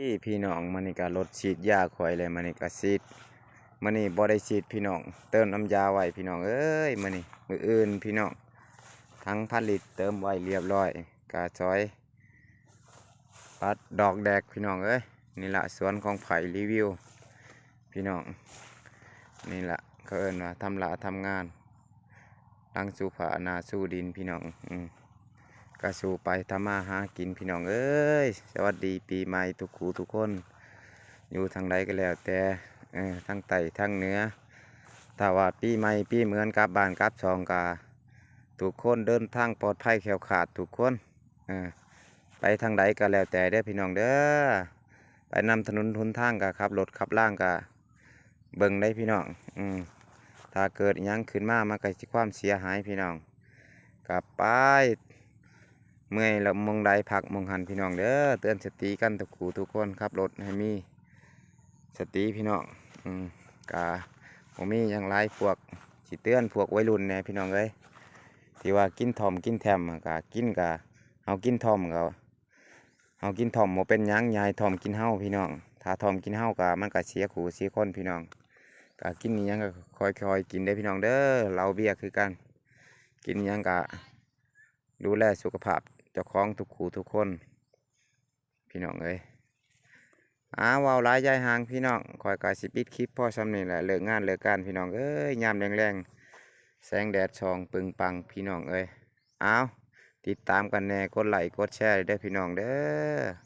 ນີ້ພີ່ນ້ອງ ມື້ນີ້ກໍລົດສີດຢາຂ້ອຍແລ້ວ ມື້ນີ້ກໍສີດ ມື້ນີ້ບໍ່ໄດ້ສີດພີ່ນ້ອງ ເຕີມນ້ຳຢາໄວ້ພີ່ນ້ອງເອີຍ ມື້ນີ້ ມື້ອື່ນພີ່ນ້ອງ ຖັງພັນລິດເຕີມໄວ້ລຽບລ້ອຍ ກະຊອຍ ປັດດອກແດກພີ່ນ້ອງເອີຍ ນີ້ລະສວນຂອງໃຜ ຣີວິວພີ່ນ້ອງ ນີ້ລະເຂົາເອີ້ນວ່າທຳລາທຳງານ ຫຼັງສູ່ຟ້າໜ້າສູ່ດິນພີ່ນ້ອງ ອືມ ກະສູ້ໄປທຳມາຫາກິນພີ່ນ້ອງເອີຍ ສະຫວັດດີປີໃໝ່ທຸກຄູ່ທຸກຄົນ ຢູ່ທາງໃດກໍແລ້ວແຕ່ ເອີ ທາງໃຕ້ທາງເໜືອ ຖ້າວ່າປີໃໝ່ປີເໝືອນກັບບ້ານກັບຊ່ອງກະ ທຸກຄົນເດີນທາງປອດໄພແຄ້ວຄາດທຸກຄົນ ເອີ ໄປທາງໃດກໍແລ້ວແຕ່ເດີພີ່ນ້ອງເດີ ໄປນຳຖະໜົນຫົນທາງກໍຂັບລົດຂັບລາງກໍເບິ່ງໄດ້ພີ່ນ້ອງ ອືມ ຖ້າເກີດອີ່ຫຍັງຂຶ້ນມາ ມັນກໍຊິຄວາມເສຍຫາຍພີ່ນ້ອງ ກໍໄປ ເມື່ອຍແລ້ວໝ່ອງໃດພັກໝ່ອງຫັ້ນພີ່ນ້ອງເດີ ເຕືອນສະຕິກັນທຸກຄູ່ທຸກຄົນ ຂັບລົດໃຫ້ມີສະຕິພີ່ນ້ອງ ອືມ ກະບໍ່ມີຫຍັງຫຼາຍ ພວກ ຊິເຕືອນພວກໄວລຸ້ນແດ່ພີ່ນ້ອງເອີຍ ທີ່ວ່າກິນທ້ອມກິນແທມ ກະກິນ ກະເຮົາກິນທ້ອມ ກະເຮົາກິນທ້ອມບໍ່ເປັນຫຍັງ ຢ່າໃຫ້ທ້ອມກິນເຮົາພີ່ນ້ອງ ຖ້າທ້ອມກິນເຮົາ ກະມັນກະເສຍຄູ່ເສຍຄົນພີ່ນ້ອງ ກະກິນອີ່ຫຍັງກະຄ່ອຍໆກິນເດີພີ່ນ້ອງເດີ ເຫຼົ້າເບຍຄືກັນ ກິນຫຍັງກະ ດູແລສຸຂະພາບເຈົ້າຂອງທຸກຄູ່ທຸກຄົນ ພີ່ນ້ອງເອີຍ ອາ ເວົ້າຫຼາຍຢາຍຫ່າງພີ່ນ້ອງ ຂ້ອຍກະຊິປິດຄລິບພໍສ່ຳນີ້ແຫຼະ ເລີກງານເລີກການພີ່ນ້ອງເອີຍ ຍາມແລງໆ ແສງແດດສ່ອງປຶງປັງພີ່ນ້ອງເອີຍ ອາວ ຕິດຕາມກັນແດ່ ກົດໄລກົດແຊເດີພີ່ນ້ອງເດີ.